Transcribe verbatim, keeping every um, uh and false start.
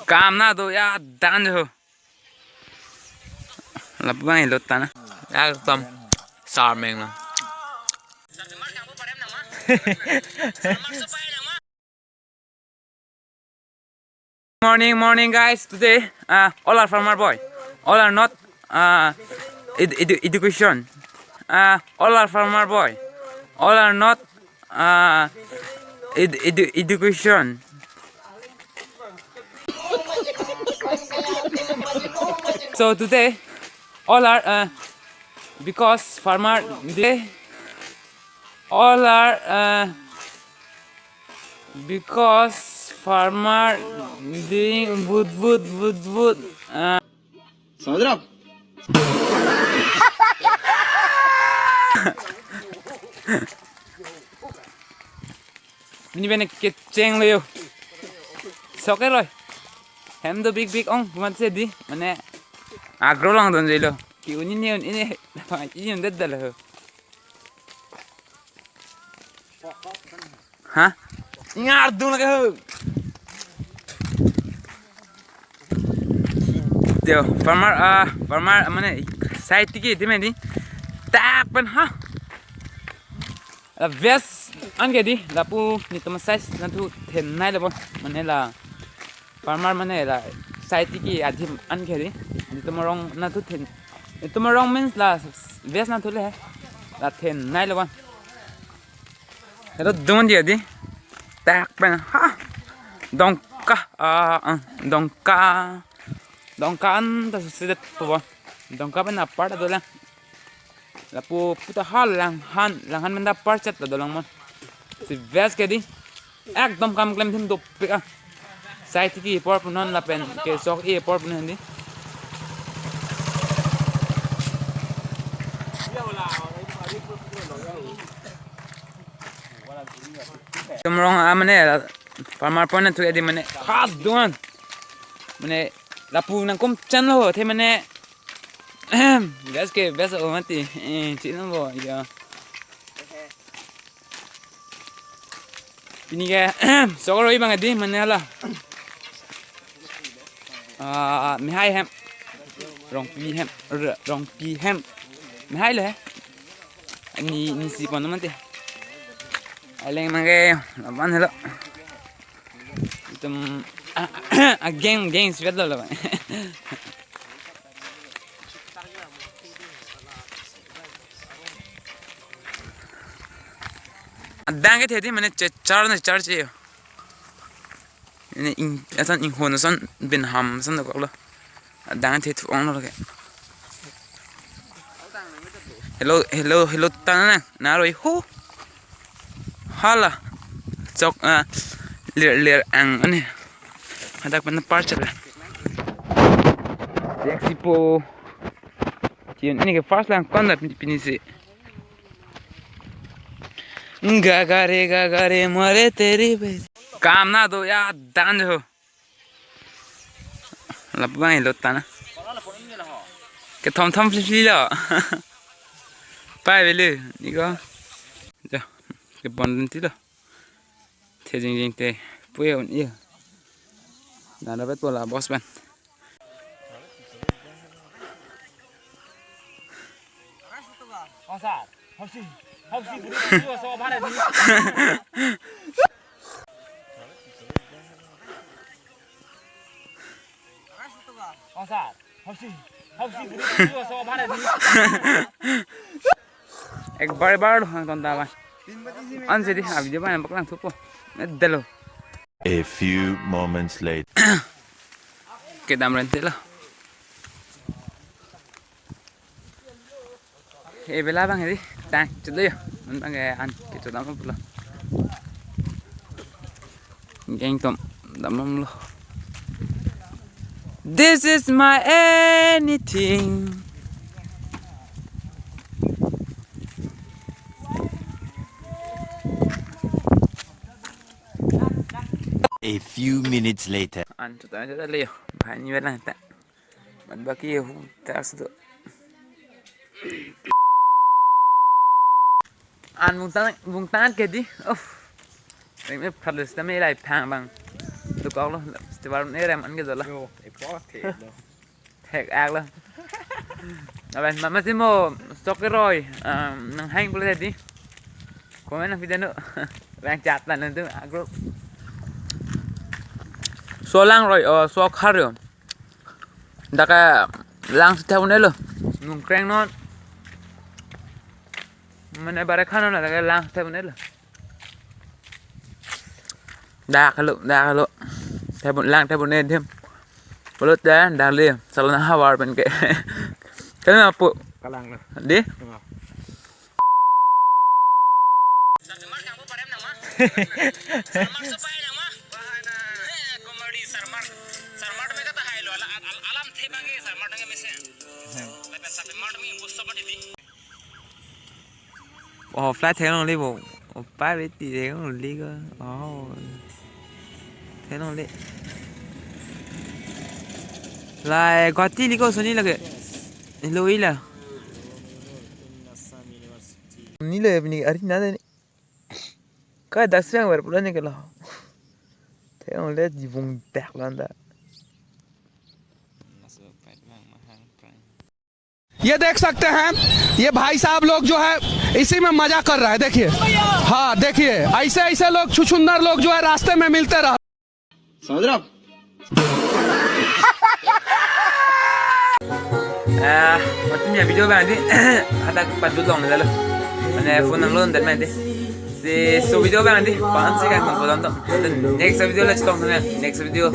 Kam na do ya dan jo. Lapu bang ilot ta na. Ekdom sarmeng lo. Morning, morning, guys. Today, uh, all are farmer boy. All are not, uh, ed- edu- education. Uh, all are farmer boy. All are not, uh, ed- edu- education. So today, all are, uh, because farmer day, all are, uh, because farmer doing wood, wood, wood, wood. Uh, समझ रहे हो आप? Pini bene kecheng lo yo. Sok e roi. Hem do big big ong, kumat se di, mane agro lang don jelo. Ki un-e ne un-e ne. Ini un det dal ho. Ha? Ingar dung lagi ho. Yo, farmer, ah, farmer, mane, side tiki, di mane di. Tak pen, ha? La vest an ke di, lapu netum size nangthu thenei lo bon. Mane la farmer mane la side tiki adim an ke di. Netum arong nangthu then. Netum arong means la vest nangthu le he. La thenei lo bon. Helo dun dia di. Tak pen ha. Dongka, ah, ah, dongka. Dongka an ta susi det po bon. Dongka pen apar ta dolang. Lapu puta ha Langhan, Langhan menda parchet la dolang mon. Si vest ke di. Ekdom kam klem thim dopik ah. Side tiki apor punon lapen ke sok e apor punon di. Tumrong a mane la farmer point thu di mane khas duan. Mane lapu nangkum chan lo the mane. Vest ke vest o mati. Eh, chinam bo ya. Pini ke sok roi bang di mane hala. Ah, mehai hem. Rongpi hem. R- Rongpi hem. Mehai le. Ni ni si pon mati. Aleng mangke laban helo. Itum a, a gang gang sibet lo laban. Adang ke thedi mane che char na char che yo. Ini ing asan inghon asan bin ham asan dokok lo. Adang the thu ong lo ke. Hello, hello, hello, tana na, na roi ho. Hala. Chok, ah, lir, lir ang, ani. Hadak pen parchet la. Yak sipo. Chin, ini ke first lang kon da pini, pini si. Gagare, gagare, mare teri be. Kam na do ya dan jo. Lapu bang ilot ta na. Kethom thom phli phli lo. Pai velu, ni ko. Ja, ke bon ti lo. The jing jing te, puye un-e. Na dapat pola boss ban. Oh, sir. Hausi, hausi, guru, guru, so bhare di. Oh, sir. Hausi, hausi, guru, guru, so bhare di. Ek bar bar lo hang ton ta ba. An se di, a video ba nampak lang thupo. Delo. A few moments later. Kedam rente lo. E bela bang hedi, tang, chudo yo. Mun bang ke an, ke chudo mo pulo. Geng tom, dam nom lo. This is my anything. A few minutes later. An chudo, chudo le yo. Bhai ni bela ta. Bad baki ye hu tas do. An bungtan, bungtan ke di. Of. Reng me phalis ta me lai phang bang. Kok lo, stibar ne rem an ke dola. Yo, epo the lo. Thek ak lo. Aben mama si mo sok ke roi, um, nang hang pula di. Komen nang video no. Bang chat tan tu agro. So lang roi, oh, so khar yo. Dak ke lang si thap un-e lo. Nung kreng non. Mane bare khano na dak ke lang si thap un-e lo. Dak lo, dak lo. Thap un, lang thap un-e adim. Pulut dah, dak le. Salo na havar pen ke. Kenapa? Kalang lo. Di? Tengah. Sarmar kang bo parem nang ma? Sarmar supai nang ma? Comedy Sarmar. Sarmar me kata hai lo, ala-, al-, alam the bang ke Sarmar nang mesen. Tapi, tapi mar me bus sama di. Oh, flight theklongle bo. Oh, private ti theklongle ko. Oh. Theklongle. Lai, Guwahati liko soni lake. Lo ila. Ni le bini ari na ni. Ka dak siang wer pula ni ke lo. Theklongle jibung dak landa. ये देख सकते हैं, ये भाई साहब लोग जो है इसी में मजा कर रहा है। देखिए, हाँ, देखिए, ऐसे ऐसे लोग, छुछुंदर लोग जो है रास्ते में मिलते रह। समझ रहे हो? Ah, mati ya video bang di. Ada patut long dalo. Mane phone nang lo dan mati. Si so video bang di. Pan si kan nang ko dan to. Next video let's talk next video.